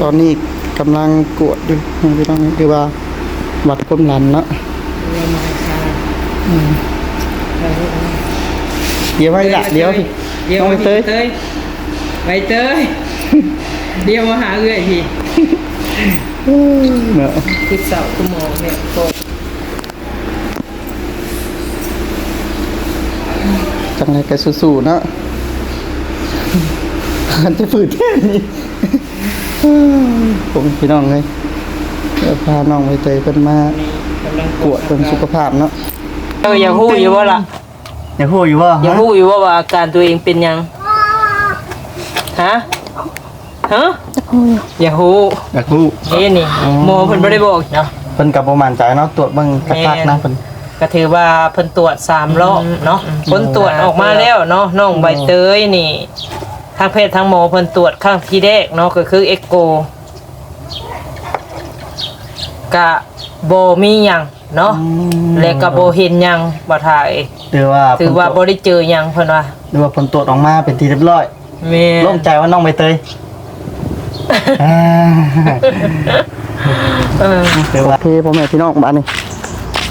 ຕອນນີ້ກຳລັງກວດຢູ່ພີ່ນ້ອງ ຄືວ່າວັດຄວາມດັນເນາະ. ດຽວໄວ້ລະ ດຽວ ດຽວ ນ້ອງໃບເຕີຍ ໃບເຕີຍ ດຽວມາຫາເອື້ອຍພີ່ ເນາະ ຄືເຊົາ ຄືໝໍແມ່ບອກ. ຈັ່ງໃດກໍສູ້ໆເນາະ ຈະຝືດແທ້ນີ້. ໂອ້ຍ ພີ່ນ້ອງເອີຍ ເອີ ພານ້ອງໃບເຕີຍເພິ່ນມາກວດເບິ່ງສຸຂະພາບເນາະ. ເຈົ້າຢາກຮູ້ຢູ່ບໍ່ລະ? ຢາກຮູ້ຢູ່ບໍ່? ຢາກຮູ້ຢູ່ບໍ່ວ່າອາການຕົວເອງເປັນຫຍັງ? ຮະ? ຮະ? ຢາກຮູ້ ຢາກຮູ້ ຢາກຮູ້. ເດ້ນີ້ ອໍ ໝໍເພິ່ນບໍ່ໄດ້ບອກເນາະ ເພິ່ນກໍບໍ່ໝັ້ນໃຈເນາະ ຕວດເບິ່ງຄັກໆນະເພິ່ນ. ກໍຖືວ່າເພິ່ນຕວດສາມລອບເນາະ ອືມ ຜົນຕວດອອກມາແລ້ວເນາະ ນ້ອງໃບເຕີຍນີ້ ທາງແພດທາງໝໍເພິ່ນຕວດຄັ້ງທີແລກເນາະ ກໍຄືເອັກໂກ ກະບໍ່ມີຫຍັງເນາະ ອືມ ແລະກໍບໍ່ເຫັນຫຍັງ ບໍ່ຖ່າຍ ຖືວ່າ ຖືວ່າບໍ່ໄດ້ເຈີຫຍັງ ເພິ່ນວ່າ ຫຼືວ່າຜົນຕວດອອກມາເປັນທີ່ຮຽບຮ້ອຍ. ແມ່ນ ໂລ່ງໃຈວ່ານ້ອງໃບເຕີຍ ອ່າ ເອີ ຖືວ່າ ໂອເຄ ພໍ່ແມ່ພີ່ນ້ອງ ບາດນີ້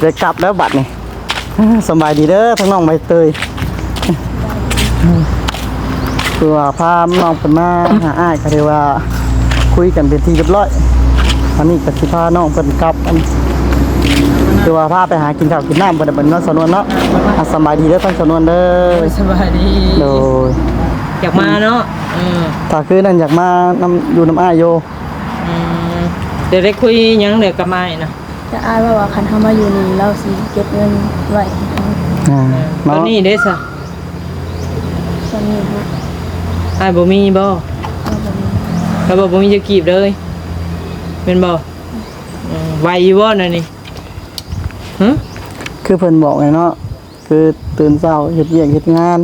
ໄດ້ກັບແລ້ວ ບາດນີ້ ສະບາຍດີເດີ ທັງນ້ອງໃບເຕີຍ ຄືວ່າພານ້ອງເພິ່ນມາຫາອ້າຍ ກໍຖືວ່າຄຸຍກັນເປັນທີ່ຮຽບຮ້ອຍ ອັນນີ້ກໍຊິພານ້ອງເພິ່ນກັບ ອັນ ຄືວ່າພາໄປຫາກິນເຂົ້າກິນນ້ຳເພິ່ນ ເພິ່ນເນາະ ສາວນວນເນາະ. ອ່າ ສະບາຍດີເດີ ທັງສາວນວນເດີ ໂດຍ ສະບາຍດີ ໂດຍ ຢາກມາເນາະ ເອີ ຖ້າຄືນັ້ນຢາກມານຳ ຢູ່ນຳອ້າຍຢູ່ ອືມ ດຽວໄດ້ຄຸຍຫຍັງເດກັບອ້າຍນະ? ແຕ່ອ້າຍເວົ້າວ່າຄັນເຮົາມາຢູ່ນີ້ລາວຊິເກັບເງິນໄວ້ໃຫ້ເຮົາ ອ່າ ຕອນນີ້ເດ້ຊະ? ຕອນນີ້ຫະ ອ້າຍບໍ່ມີບໍ່? ເຮົາບໍ່ມີ ລາວບອກບໍ່ມີຈັກກີບເລີຍ ແມ່ນບໍ່? ອືມ ໄຫວຢູ່ບໍ່ແນວນີ້? ຫຶ? ຄືເພິ່ນບອກແຫຼະເນາະ ຄືຕື່ນເຊົ້າເຮັດວຽກເຮັດງານ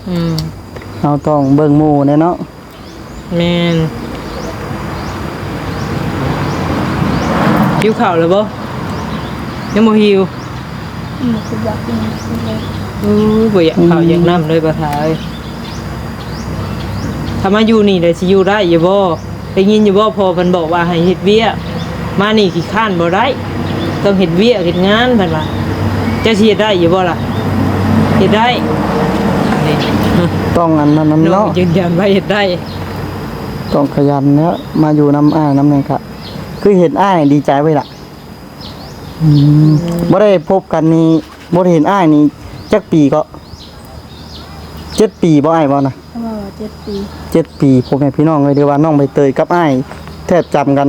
ອືມ ເຮົາຕ້ອງເບິ່ງໝູ່ແດ່ເນາະ. ແມ່ນ ຫິວເຂົ້າແລ້ວບໍ່? ຍັງບໍ່ຫິວ? ອືມ ບໍ່ຄືຢາກກິນເລີຍ ໂອ້ຍ ບໍ່ຢາກເຂົ້າ ອືມ ຢາກນ້ຳເລີຍ ບໍ່ທາເອີຍ. ຖ້າມາຢູ່ນີ້ແລ້ວຊິຢູ່ໄດ້ຢູ່ບໍ່? ໄດ້ຍິນຢູ່ບໍ່ ພໍ່ເພິ່ນບອກວ່າໃຫ້ເຮັດວຽກ ມານີ້ຂີ້ຄ້ານບໍ່ໄດ້ ຕ້ອງເຮັດວຽກເຮັດງານ ເພິ່ນວ່າ. ເຈົ້າຊິເຮັດໄດ້ຢູ່ບໍ່ລະ? ເຮັດໄດ້ ຕ້ອງອັນນັ້ນນຳເນາະ ນ້ອງຢືນຢັນວ່າເຮັດໄດ້ ຕ້ອງຂະຫຍັນແລ້ວ ມາຢູ່ນຳອ້າຍນຳຫຍັງກະ ຄືເຫັນອ້າຍດີໃຈເວີຍລະ. ອືມ ບໍ່ໄດ້ພົບກັນນີ້ ບໍ່ໄດ້ເຫັນອ້າຍນີ້ຈັກປີເກາະ? ເຈັດປີບໍ່ ອ້າຍເວົ້ານະ? ເຂົາເວົ້າວ່າເຈັດປີ ເຈັດປີ ພໍ່ແມ່ພີ່ນ້ອງເອີຍ ຖືວ່ານ້ອງໃບເຕີຍກັບອ້າຍແທບຈຳກັນ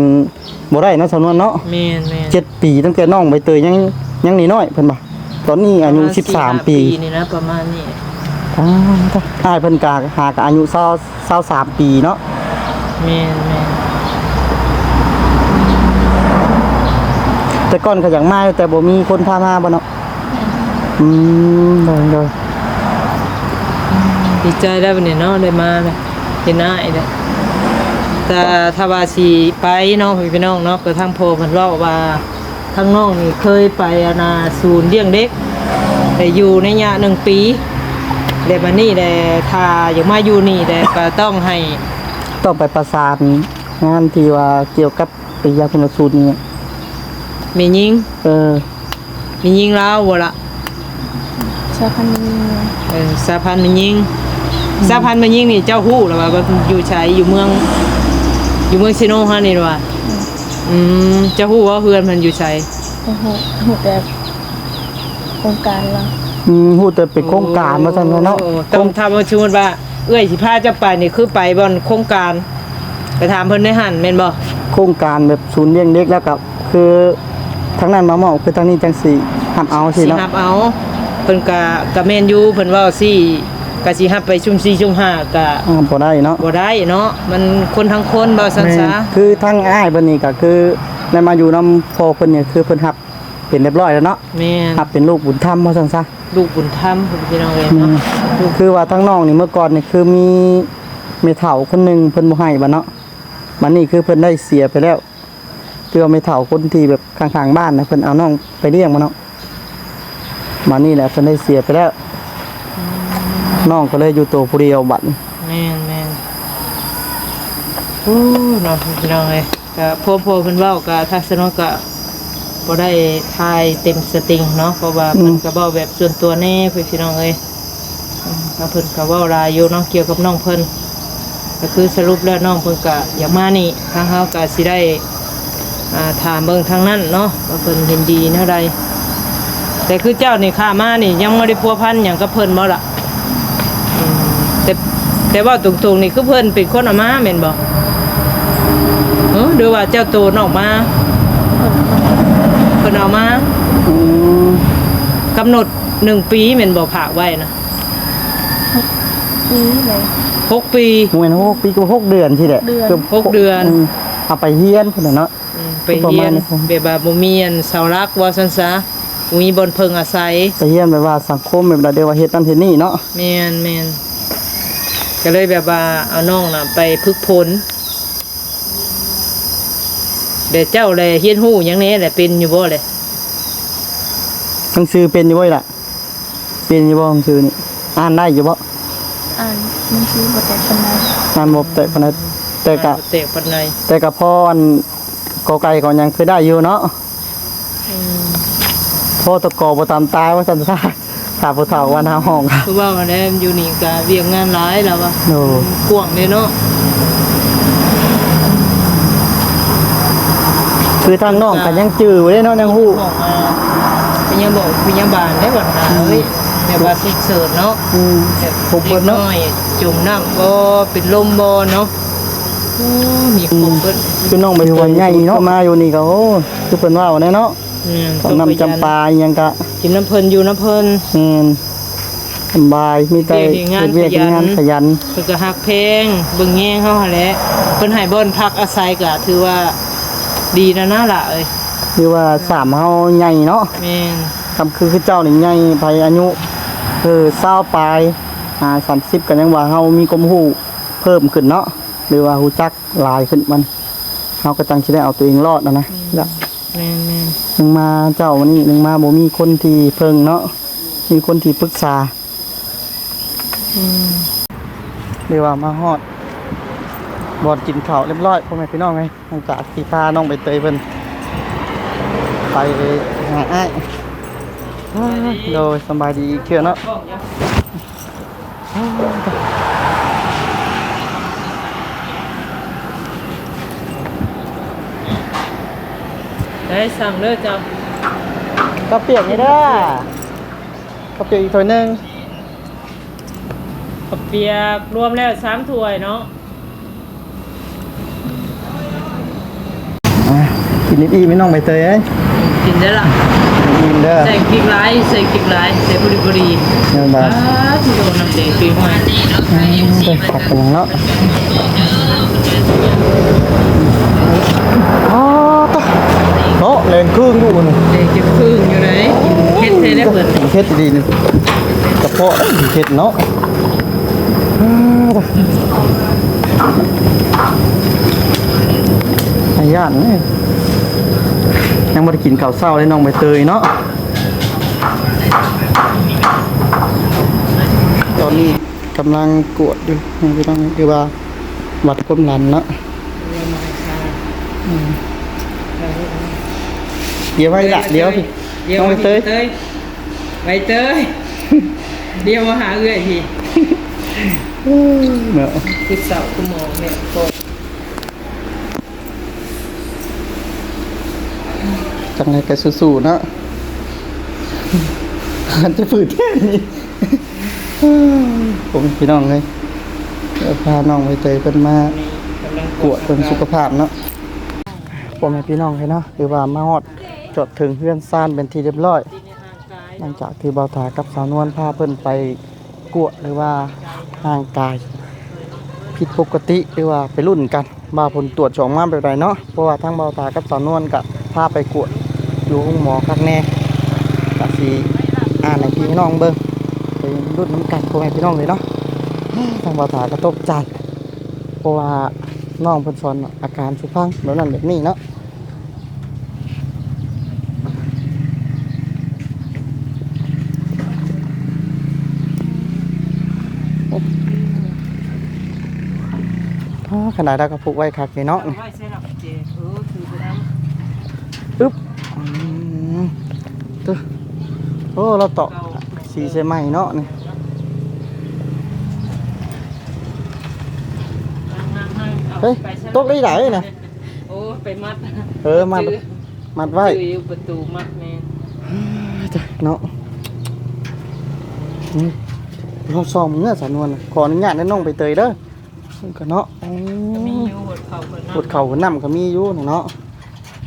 ບໍ່ໄດ້ເນາະ ສາວນວນເນາະ. ແມ່ນໆ ເຈັດປີ ຕັ້ງແຕ່ນ້ອງໃບເຕີຍຍັງ ຍັງນ້ອຍໆ ເພິ່ນວ່າ ຕອນນີ້ອາຍຸສິບສາມປີ ປະມານສີ່ຫ້າປີນີ້ນະ ປະມານນີ້. ອ່າ ອ້າຍເພິ່ນກະຫາກະອາຍຸຊາວ ຊາວສາມປີເນາະ. ແມ່ນໆ ແຕ່ກ່ອນກໍຢາກມາຢູ່ ແຕ່ບໍ່ມີຄົນພາມາບໍ່ເນາະ? ອືມ ໂດຍໆ ດີໃຈແລ້ວບັດນີ້ເນາະ ໄດ້ມາແລ້ວ ເຫັນອ້າຍແລ້ວ. ແຕ່ຖ້າວ່າຊິໄປເນາະ ພີ່ນ້ອງເນາະ ກໍທາງພໍ່ເພິ່ນເວົ້າວ່າ ທາງນ້ອງນີ້ເຄີຍໄປ ອັນນ່າ ສູນລ້ຽງເດັກ ໄດ້ຢູ່ໄລຍະໜຶ່ງປີ ແລ້ວບັດນີ້ແຫຼະ ຖ້າຢາກມາຢູ່ນີ້ແຫຼະ ກໍຕ້ອງໃຫ້ ຕ້ອງໄປປະສານງານທີ່ວ່າກ່ຽວກັບໄລຍະຄຸນນະສູນນີ້. ແມ່ຍິງ? ເອີ ແມ່ຍິງລາວບໍ່ລະ? ສະຫະພັນແມ່ຍິງ. ເອີ ສະຫະພັນແມ່ຍິງ ອືມ ສະຫະພັນແມ່ຍິງນີ້ ເຈົ້າຮູ້ລະວ່າ ວ່າຢູ່ໃສ? ຢູ່ເມືອງ ຢູ່ເມືອງເຊໂນເຮົານີ້ລະວ່າ? ອືມ ອືມ ເຈົ້າຮູ້ບໍ່ເຮືອນເພິ່ນຢູ່ໃສ? ບໍ່ຮູ້ ຮູ້ແຕ່ໂຄງການລະ. ອືມ ຮູ້ແຕ່ເປັນໂຄງການ ໂອ້ ວ່າຊັ້ນເນາະ. ຕ້ອງ ຖ້າວ່າສົມມຸດວ່າເອື້ອຍຊິພາເຈົ້າໄປນີ້ ຄືໄປບ່ອນໂຄງການ ໄປຖາມເພິ່ນໃນຫັ້ນແມ່ນບໍ່? ໂຄງການແບບສູນລ້ຽງເດັກ ແລ້ວກໍຄືທາງນັ້ນມາມອບ ຄືທາງນີ້ຈັ່ງຊິຮັບເອົາຊີ້ເນາະ. ຊິຮັບເອົາ ເພິ່ນກະ ກະແມ່ນຢູ່ ເພິ່ນເວົ້າຊີ້ ກະຊິຮັບໄປຊຸ່ມສີ່ຊຸ່ມຫ້າກະ ອ່າ ບໍ່ໄດ້ເນາະ ບໍ່ໄດ້ເນາະ ມັນຄົນທັງຄົນ ເວົ້າຊັ້ນຊະ. ແມ່ນ ຄືທາງອ້າຍເພິ່ນນີ້ກະຄືໄດ້ມາຢູ່ນຳພໍ່ເພິ່ນນີ້ ຄືເພິ່ນຮັບເປັນຮຽບຮ້ອຍແລ້ວເນາະ. ແມ່ນ ຮັບເປັນລູກບຸນທຳ ວ່າຊັ້ນຊະ ລູກບຸນທຳ ພີ່ນ້ອງເອີຍເນາະ. ແມ່ນ ຄືວ່າທາງນ້ອງນີ້ ເມື່ອກ່ອນນີ້ຄືມີແມ່ເຖົ້າຄົນໜຶ່ງ ເພິ່ນບໍ່ໃຫ້ບັດເນາະ ບັດນີ້ຄືເພິ່ນໄດ້ເສຍໄປແລ້ວ ຄືວ່າແມ່ເຖົ້າຄົນທີ່ແບບຂ້າງໆບ້ານນະ ເພິ່ນເອົານ້ອງໄປລ້ຽງມາເນາະ ບາດນີ້ແຫຼະເພິ່ນໄດ້ເສຍໄປແລ້ວ ອືມ ນ້ອງກໍເລີຍຢູ່ໂຕຜູ້ດຽວບັດນີ້. ແມ່ນໆ ໂອ້ ເນາະ ພີ່ນ້ອງເອີຍ ກະພໍ້ເພິ່ນເວົ້າ ກະທາງສະໜວນກະບໍ່ໄດ້ຖ່າຍເຕັມສະຕິງເນາະ ເພາະວ່າ ອືມ ເພິ່ນກະເວົ້າແບບສ່ວນຕົວແດ່ ພີ່ນ້ອງເອີຍ ອືມ ເພິ່ນກະເວົ້າຫຼາຍຢູ່ເນາະ ກ່ຽວກັບນ້ອງເພິ່ນ ກະຄືສະຫຼຸບແລ້ວນ້ອງເພິ່ນກະຢາກມານີ້ ທາງເຮົາກະຊິໄດ້ ອ່າ ຖາມເບິ່ງທາງນັ້ນເນາະ ວ່າເພິ່ນເຫັນດີແນວໃດ. ແຕ່ຄືເຈົ້ານີ້ຂ້າມານີ້ຍັງບໍ່ໄດ້ພົວພັນຫຍັງກັບເພິ່ນບໍ່ລະ? ອືມ ແຕ່ ແຕ່ເວົ້າຕົງໆນີ້ຄືເພິ່ນເປັນຄົນເອົາມາແມ່ນບໍ່? ເອີ ຫຼືວ່າເຈົ້າໂຕນອອກມາ? ເພິ່ນເອົາມາ. ອືມ ກຳນົດໜຶ່ງປີແມ່ນບໍ່ ຝາກໄວ້ນະ? ຫົກປີແຫຼະ ຫົກປີ ບໍ່ແມ່ນຫົກປີ ກໍຫົກເດືອນຊີ້ແຫຼະ ຫົກເດືອນ ເກືອບຫົກເດືອນ. ອືມ ເອົາໄປຮຽນພຸ້ນນະເນາະ. ອືມ ໄປຮຽນ ປະມານນີ້ ແບບວ່າບໍ່ມີອັນເສົາຫຼັກວ່າຊັ້ນຊະ ບໍ່ມີບ່ອນເພິ່ງອາໄສ ໄປຮຽນແບບວ່າສັງຄົມ ແບບວ່າເດີວ່າເຮັດນັ້ນເຮັດນີ້ເນາະ. ແມ່ນໆ ກະເລີຍແບບວ່າເອົານ້ອງນະໄປຝຶກຝົນ. ແລະເຈົ້າແລະຮຽນຮູ້ຫຍັງແດ່ ແລະເປັນຢູ່ບໍ່ແລະ? ໜັງສືເປັນຢູ່ບໍ່ລະ? ເປັນຢູ່ບໍ່ໜັງສືນີ້? ອ່ານໄດ້ຢູ່ບໍ່? ອ່ານໜັງສືບໍ່ແຕກປານໃດ ອ່ານບໍ່ແຕກປານໃດ ແຕ່ກະ ອ່ານບໍ່ແຕກປານໃດ ແຕ່ກະພໍອັນ ກ ໄກ່ ກໍຍັງຄືໄດ້ຢູ່ເນາະ. ອືມ ພໍຕະ ກ ບໍ່ຕາມຕາຍວ່າຊັ້ນຊະ ຖ້າຜູ້ເຖົ້າວ່າໜ້າຫ້ອງ ຄືເວົ້າຫັ້ນແຫຼະ ຢູ່ນີ້ກະວຽກງານຫຼາຍລະວ່າ ໂດຍ ກວ້າງເດ້ເນາະ. ຄືທາງນ້ອງກະຍັງຈື່ເດ້ເນາະ ຍັງຮູ້ ຂອງ ອ່າ ພະຍາບານ ພະຍາບານໄດ້ບັດນາ ອືມ ເອີຍ ແບບວ່າສຸກເສີນເນາະ. ອືມ ແບບ ຄົບເບິດເນາະ ເດັກນ້ອຍຈົມນ້ຳບໍ່ ເປັນລົມບໍ່ເນາະ. ໂອ້ ມີຄົບເບິດ ອືມ ຄືນ້ອງໄປ ຖືວ່າໃຫຍ່ເນາະ ມາຢູ່ນີ້ກໍ ໂອ້ ຄືເພິ່ນເວົ້າແດ່ເນາະ. ແມ່ນ ເຂົ້ານ້ຳຈຳປາອີ່ຫຍັງກະກິນນຳເພິ່ນ ຢູ່ນຳເພິ່ນ. ແມ່ນ ສຳບາຍ ມີແຕ່ເຮັດວຽກເຮັດງານ ຂະຫຍັນ ຂະຫຍັນ ເພິ່ນກໍຮັກແພງເບິ່ງແຍງເຮົາຫັ້ນແຫຼະ. ເພິ່ນໃຫ້ບ່ອນພັກອາໄສກໍຖືວ່າດີແລ້ວນະຫຼ້າເອີຍ ຫຼືວ່າສາມເຮົາໃຫຍ່ເນາະ. ແມ່ນ ຄຳຄື ຄືເຈົ້ານີ້ໃຫຍ່ ໄປອາຍຸ ເອີ ຊາວປາຍ ຫາສາມສິບ ກໍຍັງວ່າເຮົາມີຄວາມຮູ້ເພີ່ມຂຶ້ນເນາະ ຫຼືວ່າຮູ້ຈັກຫຼາຍຂຶ້ນ ມັນ ເຮົາກໍຈັ່ງຊິໄດ້ເອົາຕົວເອງລອດຫັ້ນນະ. ແມ່ນ ແມ່ນໆ ໜຶ່ງມາເຈົ້ານີ້ ໜຶ່ງມາບໍ່ມີຄົນທີ່ເພິ່ງເນາະ ມີຄົນທີ່ປຶກສາ. ອືມ ຫຼືວ່າມາຮອດບ່ອນກິນເຂົ້າຮຽບຮ້ອຍ ພໍ່ແມ່ພີ່ນ້ອງເອີຍ ຫຼັງຈາກທີ່ພານ້ອງໃບເຕີຍເພິ່ນໄປຫາອ້າຍ. ໂດຍ ສະບາຍດີອີກເທື່ອເນາະ. ໄດ້ສັ່ງເດີເຈົ້າ ເຂົ້າປຽກນີ້ເດີ ເຂົ້າປຽກອີກຖ້ວຍໜຶ່ງ ເຂົ້າປຽກລວມແລ້ວສາມຖ້ວຍເນາະ. ອ່ະ ກິນອີ່ມໆ ນ້ອງໃບເຕີຍເອີຍ ກິນໄດ້ລະ ອີ່ມເດີ ໃສ່ພຣິກຫຼາຍ ໃສ່ພຣິກພໍດີໆ ຍັງບາດ ອ່າ ທີ່ໂດນນ້ຳແດງປີໃໝ່ ອືມ ເດີ ຄັກກັນເນາະ. ອໍ ເນາະ ແດງເຄິ່ງຢູ່ນີ້ ແດງເຄິ່ງຢູ່ໃດ໋ ເຜັດແທ້ເດ້ເພິ່ນ ເຜັດດີນີ້ ກະເພາະເຜັດເນາະ. ອາ ຢ້ານເດ້ ຍັງບໍ່ໄດ້ກິນເຂົ້າເຊົ້າເດ້ນ້ອງໃບເຕີຍເນາະ. ຕອນນີ້ກຳລັງກວດຢູ່ ພີ່ນ້ອງ ຄືວ່າວັດຄວາມດັນເນາະ. ອືມ ດຽວໄວ້ລະ ດຽວ ດຽວ ນ້ອງໃບເຕີຍ ໃບເຕີຍ ດຽວມາຫາເອື້ອຍພີ້ ເນາະ ຄືເຊົ້າຄືໝໍແມ່ນກໍ ຈັ່ງໃດກໍສູ້ໆເນາະ ມັນຈະຝືດແທ້ນີ້ ໂອ້ຍ ພີ່ນ້ອງເອີຍ ພານ້ອງໃບເຕີຍເພິ່ນມາກວດເບິ່ງສຸຂະພາບເນາະ ພໍ່ແມ່ພີ່ນ້ອງເອີຍເນາະ. ຖືວ່າມາຮອດຈອດເຖິງເຮືອນຊານເປັນທີ່ຮຽບຮ້ອຍ ຫຼັງຈາກທີ່ບ່າວຖາກັບສາວນວນພາເພິ່ນໄປກວດ ຫຼືວ່າຮ່າງກາຍຜິດປົກກະຕິ ຫຼືວ່າໄປລຸ້ນກັນວ່າຜົນກວດຊິອອກມາແບບໃດເນາະ. ເພາະວ່າທາງບ່າວຖາກັບສາວນວນກະພາໄປກວດຢູ່ໂຮງໝໍຄັກແນ່ ກະຊິອ່ານໃຫ້ພີ່ໃຫ້ນ້ອງເບິ່ງ ໄປລຸ້ນນຳກັນ ພໍ່ແມ່ພີ່ນ້ອງເອີຍເນາະ. ທາງບ່າວຖາກະຕົກໃຈ ເພາະວ່ານ້ອງເພິ່ນສອນອາການສູ່ຟັງແບບນັ້ນແບບນີ້ເນາະ. ອໍ ຂະໜາດລາວກໍຜູກໄວ້ຄັກນີ້ເນາະ ເອົາໄວ້ໃສ່ຫຼັກເຈ ເອີ ຖືໄປນຳ ອຶບ ອືມ ຕຶ ໂອ້ ລາວຕອກສີໃສ່ໄມ້ເນາະນີ້ ເອົາ ເຮີ້ຍ ໄປໃສ່ ຕົກໄດ້ຫຼາຍນະ ໂອ້ ໄປມັດ ເອີ ມັດ ຈື່ ມັດໄວ້ ຈື່ຢູ່ປະຕູມັດແມ່ນ ເນາະ ອືມ ລອງສ່ອງເມືອສານວນ ຂໍອະນຸຍາດນະນ້ອງໃບເຕີຍເດີ. ເພິ່ນກໍເນາະ ໂອ້ ມີຢູ່ ຫົດເຂົ້າຫົດນ້ຳ ຫົດເຂົ້າຫົດນ້ຳກໍມີຢູ່ນະເນາະ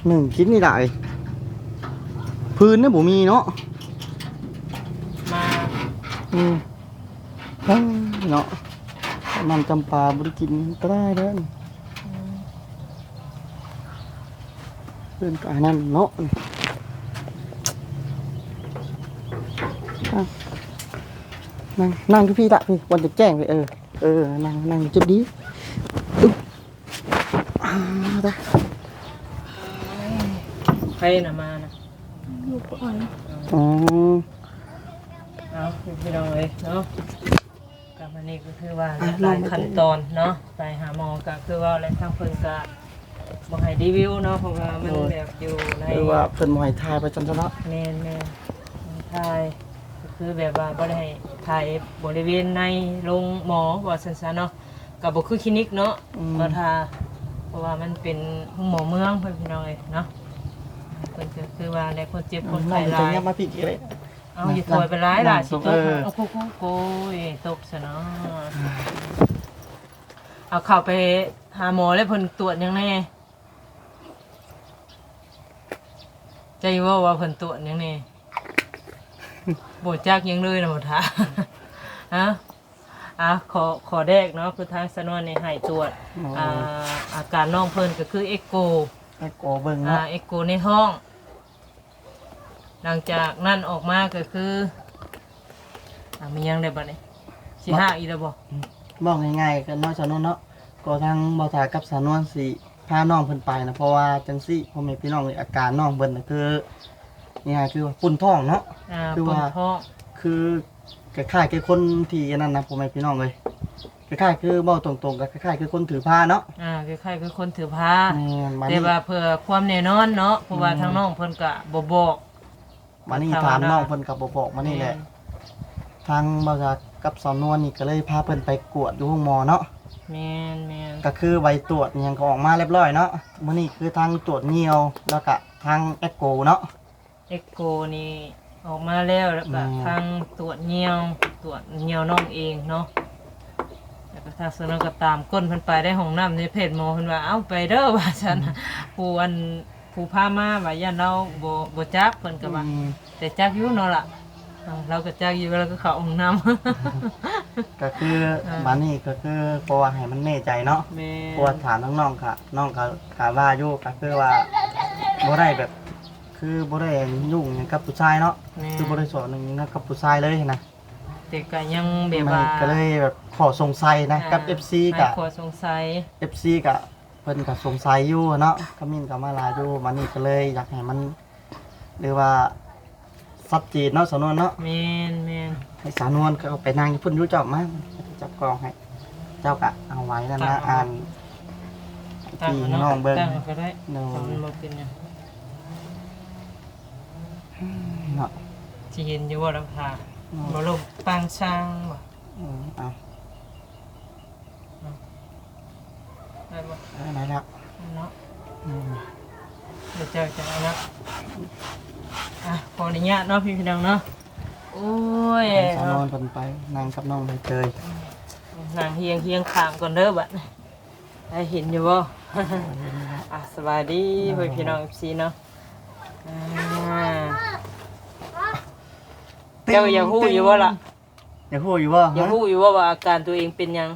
ໜຶ້ງກິນນີ້ຫຼາຍ ຟືນນະບໍ່ມີເນາະ ມາ ອືມ ເອີ ເນາະ ນ້ຳຈຳປາບໍ່ໄດ້ກິນອັນຕະລາຍເດີ ອືມ ເພິ່ນກໍອັນນັ້ນເນາະ ອ່ະ ນັ່ງ ນັ່ງຢູ່ພີ້ລະ ພີ້ ບ່ອນແຈ້ງໆ ເອີ. ເອີ ນັ່ງ ນັ່ງຈຸດດີ ອຶບ ອ່າ ຕາ ໃຜນະມານະ ລູກອອຍ ອໍ ເອົາ ພີ່ນ້ອງເອີຍເນາະ ກໍມື້ນີ້ກໍຄືວ່າ ອ່ະ ຫຼາຍ ລອງມາ ຂັ້ນຕອນເນາະ ໄປຫາໝໍກໍຄືວ່າ ແລະ ທາງເພິ່ນກໍບໍ່ໃຫ້ຣີວິວເນາະ ເພາະວ່າມັນ ໂດຍ ແບບຢູ່ໃນ ຄືວ່າເພິ່ນບໍ່ໃຫ້ຖ່າຍໄປຊັ້ນຊະເນາະ ແມ່ນໆ ຖ່າຍ ກໍຄືແບບວ່າບໍ່ໄດ້ໃຫ້ຖ່າຍບໍລິເວນໃນໂຮງໝໍ ວ່າຊັ້ນຊະເນາະ ກໍບໍ່ຄືຄລີນິກເນາະ ອືມ ກໍຖ້າ ເພາະວ່າມັນເປັນໂຮງໝໍເມືອງ ເພື່ອນພີ່ນ້ອງເອີຍເນາະ ເພິ່ນກໍຄືວ່າແລະຄົນເຈັບຄົນໄຂ້ຫຼາຍ ເອົາ ຢ່າຖອຍໄປຫຼາຍຫຼາຍ ຊິຕົກ ເອີ ໂອ້ໂຫ ໂອ້ຍ ຕົກຊະເນາະ ເອົາເຂົ້າໄປຫາໝໍແລ້ວເພິ່ນຕວດຫຍັງແດ່? ເຈົ້າຢູ່ບໍ່ວ່າເພິ່ນຕວດຫຍັງແດ່? ບໍ່ຈັກຫຍັງເລີຍນະບໍ່ທາ ຮະ ອ່າ ຂໍ້ ຂໍ້ແລກເນາະ ຄືທາງສາວນວນນີ້ໃຫ້ຕວດ ໂອ້ ອ່າ ອາການນ້ອງເພິ່ນກໍຄືເອັກໂກ ເອັກໂກເບິ່ງເນາະ ອ່າ ເອັກໂກໃນທ້ອງ ຫຼັງຈາກນັ້ນອອກມາກໍຄື ອ່າ ມີຫຍັງແດ່ບັດນີ້ ຊິຮາກອີກແລ້ວບໍ່? ເວົ້າງ່າຍໆກັນເນາະ ສາວນວນເນາະ ກໍທາງບ່າວຖາກັບສາວນວນຊິພານ້ອງເພິ່ນໄປນະ ເພາະວ່າຈັ່ງຊີ້ ພໍ່ແມ່ພີ່ນ້ອງເອີຍ ອາການນ້ອງເພິ່ນນະຄື ງ່າຍໆ ຄືວ່າປຸ້ນທ້ອງເນາະ ອ່າ ຄືວ່າ ປຸ້ນທ້ອງ ຄືຄ້າຍໆ ຄືຄົນທີ່ອັນນັ້ນນະ ພໍ່ແມ່ພີ່ນ້ອງເອີຍ ຄ້າຍໆ ຄືເວົ້າຕົງໆ ກໍຄ້າຍໆ ຄືຄົນຖືພາເນາະ ອ່າ ຄ້າຍໆ ຄືຄົນຖືພາ ແມ່ນ ບາດນີ້ ແຕ່ວ່າເພື່ອຄວາມແນ່ນອນເນາະ ເພາະວ່າ ແມ່ນ ທາງນ້ອງເພິ່ນກໍບໍ່ບອກ ບາດນີ້ຖາມນ້ອງເພິ່ນກໍບໍ່ບອກ ບາດນີ້ແຫຼະ ແມ່ນ ທາງບ່າວສັກກັບສາວນວນນີ້ກໍເລີຍພາເພິ່ນໄປກວດຢູ່ໂຮງໝໍເນາະ ແມ່ນໆ ກໍຄືໃບຕວດອີ່ຫຍັງກໍອອກມາຮຽບຮ້ອຍເນາະ ມື້ນີ້ຄືທັງຕວດຍ່ຽວ ແລ້ວກະທັງເອັກໂກເນາະ ເອັກໂກນີ້ອອກມາແລ້ວ ແລ້ວກໍ ແມ່ນ ທັງຕວດຍ່ຽວ ຕວດຍ່ຽວນ້ອງເອງເນາະ ແລ້ວກໍທາງສາວນວນກໍຕາມກົ້ນເພິ່ນໄປໄດ້ ຫ້ອງນ້ຳໃນເພດໝໍເພິ່ນວ່າ ເອົ້າ ໄປເດີ ວ່າຊັ້ນ ອືມ ຜູ້ອັນ ຜູ້ພາມາວ່າຢ້ານລາວບໍ່ ບໍ່ຈັກ ເພິ່ນກໍວ່າ ອືມ ແຕ່ຈັກຢູ່ເນາະລະ ເອີ ລາວກໍຈັກຢູ່ ລາວກໍເຂົ້າຫ້ອງນ້ຳ ກໍຄື ເອີ ບາດນີ້ກໍຄື ເພາະວ່າໃຫ້ມັນແນ່ໃຈເນາະ ແມ່ນ ເພາະວ່າຖາມທາງນ້ອງກະ ນ້ອງກໍ ກະວ່າຢູ່ ກໍຄືວ່າບໍ່ໄດ້ແບບ ຄືບໍ່ໄດ້ຫຍຸ້ງຫຍັງກັບຜູ້ຊາຍເນາະ ແມ່ນ ຄືບໍ່ໄດ້ສອນຫຍັງກັບຜູ້ຊາຍເລີຍຫັ້ນນະ ແຕ່ກໍຍັງແບບວ່າ ມັນກໍເລີຍແບບຂໍ້ສົງໄສນະ ອ່າ ກັບເອັຟຊີກໍ ໃຫ້ຂໍ້ສົງໄສ ເອັຟຊີກໍ ເພິ່ນກໍສົງໄສຢູ່ເນາະ ຄອມເມັນກໍມາຫຼາຍຢູ່ ບາດນີ້ກໍເລີຍຢາກໃຫ້ມັນ ຫຼືວ່າຊັດເຈນເນາະ ສາວນວນເນາະ ແມ່ນໆ ໃຫ້ສາວນວນເຂົາໄປນັ່ງຢູ່ພຸ້ນຢູ່ ເຈົ້າມາ ຈັບກ້ອງໃຫ້ ເຈົ້າກໍເອົາໄວ້ນັ້ນນະ ຕັ້ງເອົາ ອ່ານ ຕັ້ງເອົາເນາະ ທີ່ນ້ອງເບິ່ງ ຕັ້ງເອົາກໍໄດ້ ໂດຍ ມັນບໍ່ເປັນຫຍັງ ເນາະ ຊິເຫັນຢູ່ບໍ່ລຳພາ ເນາະ ບໍ່ລົມປາງຊ້າງບໍ່ ເອີ ເອົາ ໄດ້ບໍ່ ເອີ ໄດ້ແລ້ວ ເນາະ ອືມ ດຽວເຈົ້າຈະເອົາເນາະ ອ່ະ ຂໍອະນຸຍາດເນາະ ພີ່ນ້ອງເນາະ ໂອ້ຍ ໃຫ້ສາວນອນເພິ່ນໄປນັ່ງກັບນ້ອງໃບເຕີຍ ນັ່ງຮຽງ ຮຽງຂ້າງກ່ອນເດີບັດ ໄດ້ເຫັນຢູ່ບໍ່? ອ່ະ ສະບາຍດີ ໂດຍ ພໍ່ແມ່ພີ່ນ້ອງເອັຟຊີເນາະ ອ່າ ເຈົ້າຢາກຮູ້ຢູ່ບໍ່ລະ? ຢາກຮູ້ຢູ່ບໍ່? ຢາກຮູ້ຢູ່ບໍ່ວ່າອາການຕົວເອງເປັນຫຍັງ?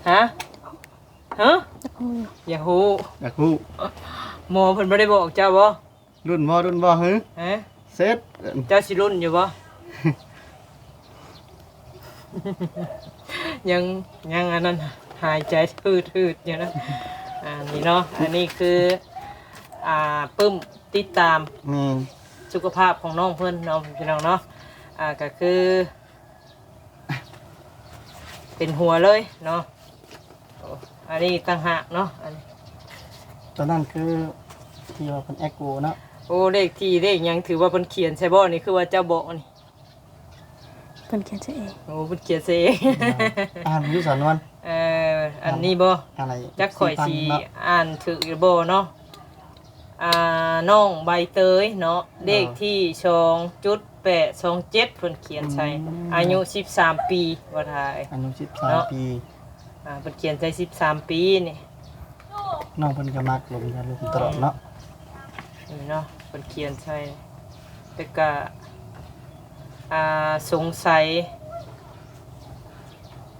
ຮະ? ຮະ? ຢາກຮູ້ ຢາກຮູ້ ຢາກຮູ້ ໝໍເພິ່ນບໍ່ໄດ້ບອກເຈົ້າບໍ່? ລຸ້ນບໍ່? ລຸ້ນບໍ່? ຮະ? ຮະ? ເສັດ ເຈົ້າຊິລຸ້ນຢູ່ບໍ່? ຍັງ ຍັງອັນນັ້ນ ຫາຍໃຈຫືດໆຢູ່ນະ ອ່າ ນີ້ເນາະ ອັນນີ້ຄື ອ່າ ປຶ້ມຕິດຕາມ ແມ່ນ ສຸຂະພາບຂອງນ້ອງເພິ່ນເນາະ ພີ່ນ້ອງເນາະ ອ່າ ກໍຄື ເປັນຫົວເລີຍເນາະ ໂອ້ ອັນນີ້ຕ່າງຫາກເນາະ ອັນນີ້ ຕົວນັ້ນຄືທີ່ວ່າເພິ່ນແອັກໂກເນາະ. ໂອ້ ເລກທີ່ເລກຫຍັງ ຖືວ່າເພິ່ນຂຽນໃສ່ບໍ່ນີ້ ຄືວ່າເຈົ້າບອກນີ້? ເພິ່ນຂຽນໃສ່ເອງ. ໂອ້ ເພິ່ນຂຽນໃສ່ເອງ. ອ່ານຢູ່ສະນວນ. ເອີ ອັນນີ້ບໍ່? ອ່ານໃຫ້ ຈັກຂ້ອຍຊິ ເອັຟຊີ ຟັງເນາະ ອ່ານຖືກຫຼືບໍ່ເນາະ. ອ່າ ນ້ອງໃບເຕີຍເນາະ ເອີ ເລກທີສອງຈຸດແປດສອງເຈັດ ເພິ່ນຂຽນໃສ່ ອືມ ອາຍຸສິບສາມປີ ບໍ່ທາຍ ອາຍຸສິບສາມ ເນາະ ປີ. ອ່າ ເພິ່ນຂຽນໃສ່ສິບສາມປີນີ້. ນ້ອງເພິ່ນກໍມັກລົມ ຢາລົມຕະຫຼອດເນາະ. ນີ້ເນາະ ເພິ່ນຂຽນໃສ່ ແຕ່ກະ ອ່າ ສົງໄສ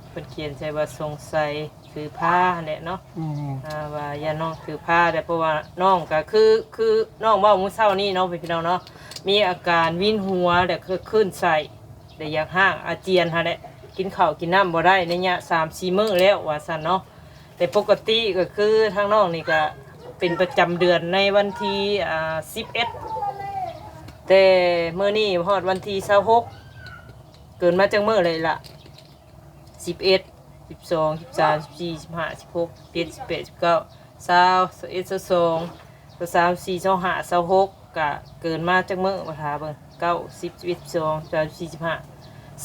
ເພິ່ນຂຽນໃສ່ວ່າສົງໄສຖືພາຫັ້ນແຫຼະເນາະ. ອືມ ອ່າ ວ່າຢ້ານນ້ອງຖືພາແຫຼະ ເພາະວ່ານ້ອງກໍຄື ຄືນ້ອງເວົ້າມື້ເຊົ້ານີ້ເນາະ ພີ່ນ້ອງເນາະ ມີອາການວິນຫົວ ແລະ ຄ- ຄື້ນໄສ້ ແລະ ຢາກຮ້າງອາຈຽນຫັ້ນແຫຼະ ກິນເຂົ້າກິນນ້ຳບໍ່ໄດ້ໄລຍະສາມສີ່ມື້ແລ້ວ ວ່າຊັ້ນເນາະ. ແຕ່ປົກກະຕິກໍຄືທາງນ້ອງນີ້ກໍເປັນປະຈຳເດືອນໃນວັນທີ ອ່າ ສິບເອັດ ແຕ່ມື້ນີ້ຮອດວັນທີຊາວຫົກ ເກີນມາຈັກມື້ແລ້ວລະ? ສິບເອັດ ສິບສອງ ສິບສາມ ສິບສີ່ ສິບຫ້າ ສິບຫົກ ສິບເຈັດ ສິບແປດ ສິບເກົ້າ ຊາວ ຊາວເອັດ ຊາວສອງ ຊາວສາມ ຊາວສີ່ ຊາວຫ້າ ຊາວຫົກ ກະເກີນມາຈັກມື້ ມາຖ້າເບິ່ງ ເກົ້າ ສິບ ສິບເອັດ ສິບສອງ ສິບສາມ ສິບສີ່ ສິບຫ້າ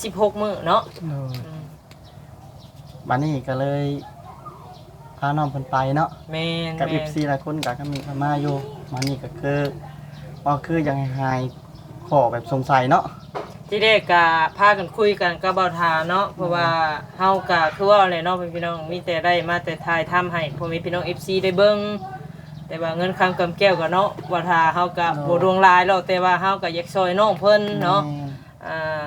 ສິບຫົກມື້ເນາະ. ໂດຍ ອືມ ບາດນີ້ກໍເລີຍພານ້ອງເພິ່ນໄປເນາະ. ແມ່ນ ກັບ ແມ່ນ ເອັຟຊີຫຼາຍຄົນກໍຄອມເມັນເຂົ້າມາຢູ່. ບາດນີ້ກໍຄື ກໍຄືຢາກໃຫ້ຫາຍຂໍ້ແບບສົງໄສເນາະ. ທີແລກກໍພາກັນຄຸຍກັນກັບບ່າວທາເນາະ ເພາະວ່າ ແມ່ນ ເຮົາກໍຄືເວົ້າແຫຼະເນາະ ພີ່ນ້ອງ ມີແຕ່ໄດ້ມາແຕ່ຖ່າຍທຳໃຫ້ພໍ່ແມ່ພີ່ນ້ອງ ເອັຟຊີ ໄດ້ເບິ່ງ ແຕ່ວ່າເງິນຄຳກຳແກ້ວກໍເນາະ ບ່າວທາເຮົາກໍ ໂດຍ ບໍ່ຫຼວງຫຼາຍດອກ ແຕ່ວ່າເຮົາກໍຢາກຊ່ອຍນ້ອງເພິ່ນເນາະ. ແມ່ນ ອ່າ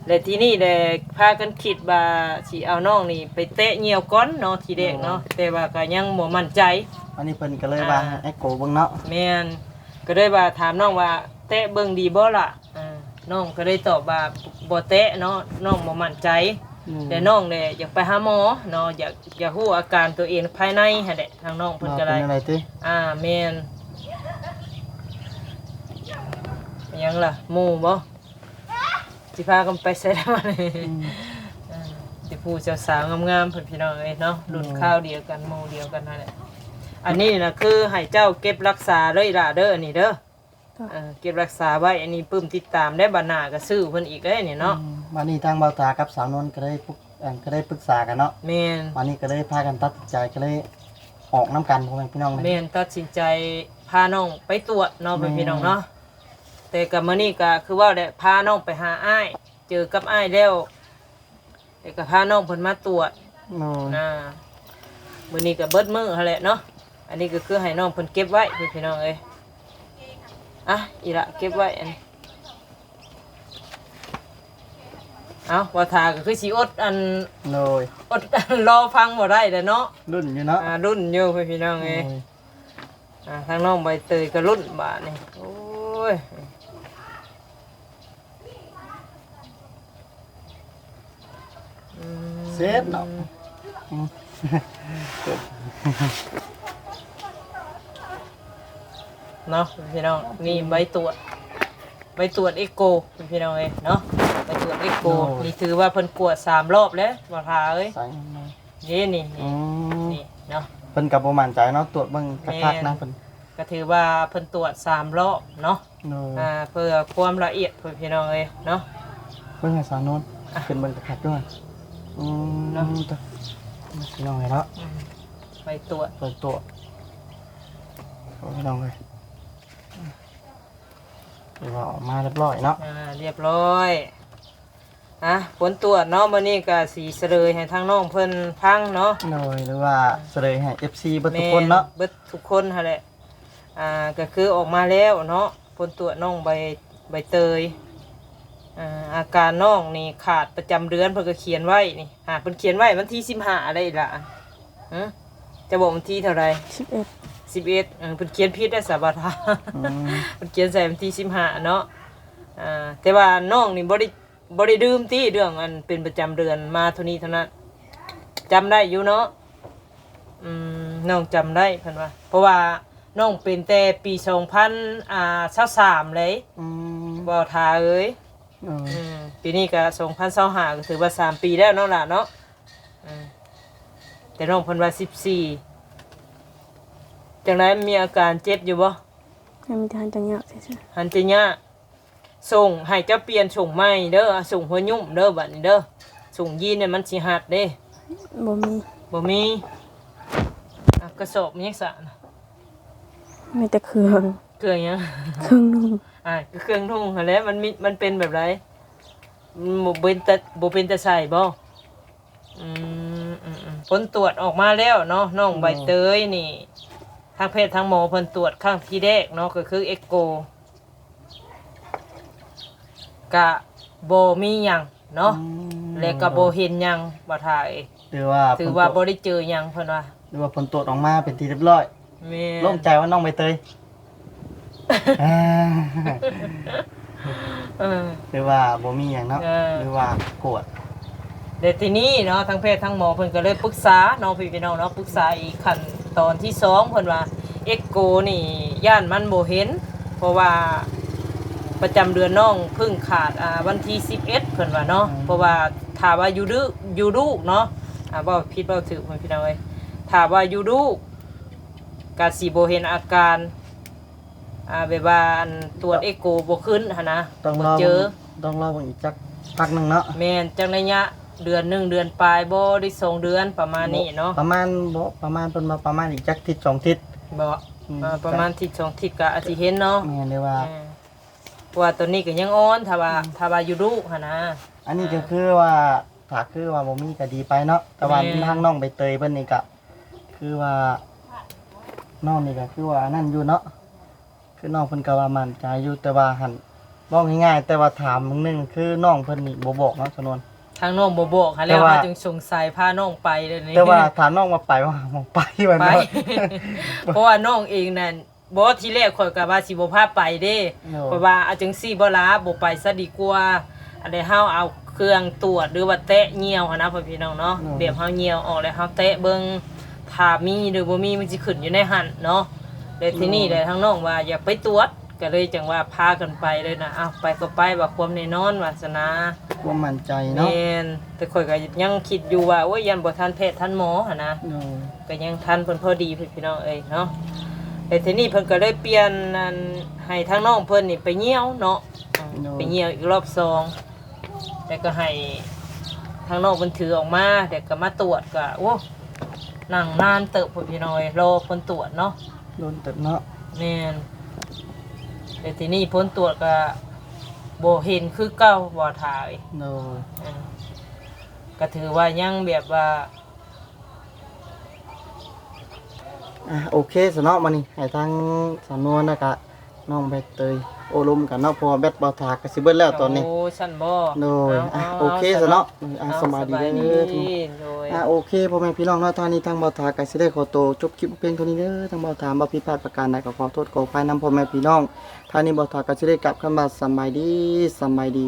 ແລະ ທີນີ້ແຫຼະ ພາກັນຄິດວ່າຊິເອົານ້ອງນີ້ໄປແຕະຍ່ຽວກ່ອນເນາະ ທີແລກເນາະ ໂດຍ ແຕ່ວ່າກໍຍັງບໍ່ໝັ້ນໃຈ. ອັນນີ້ເພິ່ນກໍເລີຍວ່າ ອ່າ ໃຫ້ແອັກໂກເບິ່ງເນາະ. ແມ່ນ ກໍເລີຍວ່າຖາມນ້ອງວ່າ ແຕະເບິ່ງດີບໍ່ລະ? ອ່າ ນ້ອງກໍໄດ້ຕອບວ່າ ບໍ່ແຕະເນາະ ນ້ອງບໍ່ໝັ້ນໃຈ. ອືມ ແຕ່ນ້ອງແຫຼະຢາກໄປຫາໝໍເນາະ ຢາກ ຢາກຮູ້ອາການຕົວເອງພາຍໃນຫັ້ນແຫຼະ ທາງນ້ອງເພິ່ນກໍໄດ້ ວ່າເປັນແນວໃດຕິ? ອ່າ ແມ່ນ. ຫຍັງລະ ໝູ່ບໍ່? ຊິພາກັນໄປໃສລະບັດນີ້? ອືມ ເອີ ແຕ່ຜູ້ສາວໆງາມໆ ເພິ່ນ ພີ່ນ້ອງເອີຍເນາະ ລຸ້ນ ໂດຍ ຄາວດຽວກັນ ໝູ່ດຽວກັນຫັ້ນແຫຼະ. ອັນນີ້ນະ ຄືໃຫ້ເຈົ້າເກັບຮັກສາເລີຍລະເດີ ອັນນີ້ເດີ. ໂດຍ ເອີ ເກັບຮັກສາໄວ້ ອັນນີ້ປຶ້ມຕິດຕາມໄດ້ ບັດໜ້າກໍຊື້ເພິ່ນອີກເດ້ນີ້ເນາະ. ອືມ ບັດນີ້ທາງບ່າວຕາກັບສາວນວນກໍໄດ້ປຶກ ເອີ ກໍໄດ້ປຶກສາກັນເນາະ. ແມ່ນ ບັດນີ້ກໍເລີຍພາກັນຕັດສິນໃຈ ກໍເລີຍອອກນຳກັນ ພໍ່ແມ່ພີ່ນ້ອງ. ແມ່ນ ຕັດສິນໃຈພານ້ອງໄປຕວດເນາະ ແມ່ນ ພີ່ນ້ອງເນາະ. ແຕ່ກໍມື້ນີ້ກໍຄືເວົ້າແຫຼະ ພານ້ອງໄປຫາອ້າຍ ເຈີກັບອ້າຍແລ້ວ ແລ້ວກໍພານ້ອງເພິ່ນມາຕວດ. ໂດຍ ອ່າ ມື້ນີ້ກໍເບິດມື້ຫັ້ນແຫຼະເນາະ. ອັນນີ້ກໍຄືໃຫ້ນ້ອງເພິ່ນເກັບໄວ້ ພີ່ນ້ອງເອີຍ. ອ່ະ ອີ່ຫຼະເກັບໄວ້ ອັນ ເອົ້າ ວ່າຖ້າກໍຄືຊິອົດ ອັນ ໂດຍ ອົດ ລໍຟັງບໍ່ໄດ້ແຫຼະເນາະ. ລຸ້ນຢູ່ເນາະ ອ່າ ລຸ້ນຢູ່ ພີ່ນ້ອງເອີຍ. ໂດຍ ອ່າ ທາງນ້ອງໃບເຕີຍກໍລຸ້ນບາດນີ້ ໂອ້ຍ. ອືມ ເຊັດເນາະ ອືມ ເນາະ ພີ່ນ້ອງ. ນີ້ໃບຕວດ ໃບຕວດເອກໂກ ພີ່ນ້ອງເອີຍເນາະ ໃບຕວດເອກໂກ. ໂອ້ຍ ນີ້ຖືວ່າເພິ່ນກວດສາມລອບແລ້ວ ບໍ່ທາເອີຍ. ໃສ່ ນີ້ ນີ້ ນີ້ ອືມ ນີ້ເນາະ ເພິ່ນກໍບໍ່ໝັ້ນໃຈເນາະ ຕວດເບິ່ງຄັກໆນະ. ແມ່ນ ເພິ່ນ ກໍຖືວ່າເພິ່ນຕວດສາມລອບເນາະ. ໂດຍ ອ່າ ເພື່ອຄວາມລະອຽດ ພີ່ນ້ອງເອີຍເນາະ. ເບິ່ງໃຫ້ສາວນວນ ອ່ະ ຂຶ້ນເບິ່ງຄັກໆດ້ວຍ. ອືມ ເນາະ ພີ່ນ້ອງເອີຍເນາະ ອືມ ໄປຕວດ ໄປຕວດ ພີ່ນ້ອງເອີຍ. ອືມ ຖືວ່າອອກມາຮຽບຮ້ອຍເນາະ. ອ່າ ຮຽບຮ້ອຍ. ອ່ະ ຜົນຕວດເນາະ ມື້ນີ້ກໍຊິສະເຫຼີຍໃຫ້ທາງນ້ອງເພິ່ນຟັງເນາະ. ໂດຍ ຫຼືວ່າສະເຫຼີຍໃຫ້ເອັຟຊີເບິດທຸກຄົນເນາະ. ແມ່ນ ເບິດທຸກຄົນຫັ້ນແຫຼະ. ອ່າ ກໍຄືອອກມາແລ້ວເນາະ ຜົນຕວດນ້ອງໃບ ໃບເຕີຍ. ອ່າ ອາການນ້ອງນີ້ຂາດປະຈຳເດືອນ ເພິ່ນກໍຂຽນໄວ້ນີ້. ອ່າ ເພິ່ນຂຽນໄວ້ວັນທີສິບຫ້າໄດ້ລະ. ຮະ ຈະບອກວັນທີເທົ່າໃດ? ສິບເອັດ ສິບເອັດ. ເອີ ເພິ່ນຂຽນຜິດໄດ້ສາບາທາ. ອືມ ເພິ່ນຂຽນໃສ່ວັນທີສິບຫ້າເນາະ. ອ່າ ແຕ່ວ່ານ້ອງນີ້ບໍ່ໄດ້ ບໍ່ໄດ້ລືມຕິ ເລື່ອງອັນເປັນປະຈຳເດືອນມາເທົ່ານີ້ເທົ່ານັ້ນ ຈຳໄດ້ຢູ່ເນາະ. ອືມ ນ້ອງຈຳໄດ້ເພິ່ນວ່າ ເພາະວ່ານ້ອງເປັນແຕ່ປີສອງພັນຊາວສາມເລີຍ. ອືມ ບໍ່ທາເອີຍ. ເອີ ອືມ ປີນີ້ກໍສອງພັນຊາວຫ້າ ກໍຖືວ່າສາມປີແລ້ວເນາະຫຼານເນາະ. ອືມ ແຕ່ນ້ອງເພິ່ນວ່າສິບສີ່. ຈັ່ງໃດ ມີອາການເຈັບຢູ່ບໍ່? ຍັງມີແຕ່ຫັນຈະຍາກຊື່ໆ. ຫັນຈະຍາກ. ສົ່ງໃຫ້ເຈົ້າປ່ຽນສົ່ງໃໝ່ເດີ ສົ່ງຫົວຫຍຸ້ມເດີ ບັດນີ້ເດີ. ສົ່ງຢີນນີ້ມັນຊິຮັດເດ້. ບໍ່ມີ. ບໍ່ມີ. ອ່ະ ກະສອບມີຫຍັງຊະ? ມີແຕ່ເຄື່ອງ. ເຄື່ອງຫຍັງ? ເຄື່ອງນຸ່ງ. ອ່າ ຄືເຄື່ອງນຸ່ງຫັ້ນແຫຼະ. ມັນມີ ມັນເປັນແບບໃດ? ມັນບໍ່ເປັນຕາ ບໍ່ເປັນຕາໃສ່ບໍ່? ອືມ ອືມ ອືມ. ຜົນຕວດອອກມາແລ້ວເນາະ ນ້ອງໃບເຕີຍນີ້ ທາງແພດທາງໝໍເພິ່ນຕວດຄັ້ງທີແລກເນາະ ກໍຄືເອັກໂກ ກະບໍ່ມີຫຍັງເນາະ ອືມ ແລະກໍບໍ່ເຫັນຫຍັງ ບໍ່ຖ່າຍ ຖືວ່າ ຖືວ່າບໍ່ໄດ້ເຈີຫຍັງ ເພິ່ນວ່າ ຫຼືວ່າຜົນຕວດອອກມາເປັນທີ່ຮຽບຮ້ອຍ. ແມ່ນ. ໂລ່ງໃຈວ່ານ້ອງໃບເຕີຍ? ອ່າ ເອີ ຫຼືວ່າບໍ່ມີຫຍັງເນາະ ເອີ ຫຼືວ່າກວດ. ແລະທີນີ້ເນາະ ທັງແພດທັງໝໍເພິ່ນກໍເລີຍປຶກສາເນາະ ພີ່ນ້ອງເນາະ ປຶກສາອີກຂັ້ນຕອນທີສອງ ເພິ່ນວ່າເອັກໂກນີ້ຢ້ານມັນບໍ່ເຫັນ ເພາະວ່າປະຈຳເດືອນນ້ອງເພິ່ງຂາດ ອ່າ ວັນທີສິບເອັດ ເພິ່ນວ່າເນາະ ອືມ ເພາະວ່າຖ້າວ່າຢູ່ດຶກ ຢູ່ດຸກເນາະ ອ່າ ເວົ້າຜິດເວົ້າຖືກ ພີ່ນ້ອງເອີຍ ຖ້າວ່າຢູ່ດຸກ ກະຊິບໍ່ເຫັນອາການ ອ່າ ແບບວ່າ ອັນ ຕວດເອັກໂກບໍ່ຂຶ້ນຫັ້ນນະ ຕ້ອງລໍເບິ່ງ ບໍ່ເຈີ ຕ້ອງລໍເບິ່ງອີກຈັກພັກໜຶ່ງເນາະ. ແມ່ນ ຈັກໄລຍະເດືອນໜຶ່ງ ເດືອນປາຍບໍ່ ຫຼືສອງເດືອນ ປະມານນີ້ເນາະ ປະມານ ບໍ່ ປະມານ ເພິ່ນວ່າປະມານອີກຈັກທິດສອງທິດ ບໍ່ ອືມ ເອີ ປະມານທິດສອງທິດກະອາດຊິເຫັນເນາະ. ແມ່ນ ຫຼືວ່າ ເອີ ເພາະວ່າຕອນນີ້ກໍຍັງອ່ອນ ຖ້າວ່າ ອືມ ຖ້າວ່າຢູ່ດຸຫັ້ນນະ. ອັນນີ້ກໍ ອ່າ ຄືວ່າ ຖ້າຄືວ່າບໍ່ມີກໍດີໄປເນາະ ແຕ່ວ່າ ແມ່ນ ທາງນ້ອງໃບເຕີຍເພິ່ນນີ້ກໍຄືວ່າ ນ້ອງນີ້ກໍຄືວ່າອັນນັ້ນຢູ່ເນາະ ຄືນ້ອງເພິ່ນກໍວ່າໝັ້ນໃຈຢູ່ ແຕ່ວ່າຫັ້ນ ເວົ້າງ່າຍໆ ແຕ່ວ່າຖາມມື້ໜຶ່ງ ຄືນ້ອງເພິ່ນນີ້ບໍ່ບອກເນາະ ສະນວນ ທາງນ້ອງບໍ່ບອກຫັ້ນແຫຼະ ແຕ່ວ່າ ເຮົາຈຶ່ງສົງໄສພານ້ອງໄປເລີຍນີ້ ແຕ່ວ່າຖ້ານ້ອງວ່າໄປ ວ່າບໍ່ໄປວ່າ ໄປ ເນາະ ເພາະວ່ານ້ອງເອງນັ້ນ ບໍ່ ທີແລກຂ້ອຍກໍວ່າຊິບໍ່ພາໄປເດ້ ໂດຍ ຂ້ອຍວ່າເອົາຈັ່ງຊີ້ບໍ່ລະ ບໍ່ໄປຊະດີກວ່າ ອັນໃດເຮົາເອົາເຄື່ອງຕວດ ຫຼືວ່າແຕະຍ່ຽວຫັ້ນນະ ພໍ່ພີ່ນ້ອງເນາະ ໂດຍ ແບບເຮົາຍ່ຽວອອກແລ້ວເຮົາແຕະເບິ່ງ ຖ້າມີ ຫຼື ບໍ່ມີ ມັນຊິຂຶ້ນຢູ່ໃນຫັ້ນເນາະ ແລ້ວທີນີ້ ໂດຍ ແລ້ວທາງນ້ອງວ່າຢາກໄປຕວດ ກໍເລີຍຈັ່ງວ່າພາກັນໄປເລີຍນະ ເອົາ ໄປກໍໄປ ວ່າຄວາມແນ່ນອນວ່າຊັ້ນນະ ຄວາມໝັ້ນໃຈເນາະ ແມ່ນ ແຕ່ຂ້ອຍກໍຍັງຄິດຢູ່ວ່າ ໂອ້ຍ ຢ້ານບໍ່ທັນແພດທັນໝໍຫັ້ນນະ ໂດຍ ກໍຍັງທັນເພິ່ນພໍດີ ພີ່ນ້ອງເອີຍເນາະ ແລ້ວທີນີ້ເພິ່ນກໍເລີຍປ່ຽນ ອັນ ໃຫ້ທາງນ້ອງເພິ່ນນີ້ໄປຍ່ຽວເນາະ ໂດຍ ໄປຍ່ຽວອີກລອບສອງ ແລ້ວກໍໃຫ້ທາງນ້ອງເພິ່ນຖືອອກມາ ແລ້ວກໍມາຕວດ ກໍ ໂອ້ ນັ່ງນານເຕີບພຸ້ນ ພີ່ນ້ອງເອີຍ ລໍຜົນຕວດເນາະ ດົນເຕີບເນາະ ແມ່ນ ແລ້ວທີນີ້ຜົນຕວດກໍບໍ່ເຫັນຄືເກົ່າ ບໍ່ຖ່າຍ ໂດຍ ເອີ ກໍຖືວ່າຍັງແບບວ່າ ອ່ະ ໂອເຄຊະເນາະ ມື້ນີ້ໃຫ້ທາງສາວນວນ ແລ້ວກະນ້ອງໃບເຕີຍໂອ້ລົມກັນເນາະ ເພາະວ່າແບັດບ່າວຖາກໍຊິເບິດແລ້ວຕອນນີ້ ໂອ້ ຊັ້ນບໍ່ ໂດຍ ອ່ະ ເອົາ ໂອເຄຊະເນາະ ອ່ະ ເອົາ ສະບາຍດີເດີ ສະບາຍດີ ໂດຍ ອ່ະ ໂອເຄ ພໍ່ແມ່ພີ່ນ້ອງເນາະ ທາງນີ້ທາງບ່າວຖາກໍຊິໄດ້ຂໍໂຕຈົບຄລິບພຽງເທົ່ານີ້ເດີ ທາງບ່າວຖາ ບໍ່ຜິດພາດປະການໃດກໍຂໍໂທດຂໍອະໄພນຳພໍ່ແມ່ພີ່ນ້ອງ ທາງນີ້ບ່າວຖາກໍຊິໄດ້ກັບຄຳວ່າສະບາຍດີ ສະບາຍດີ.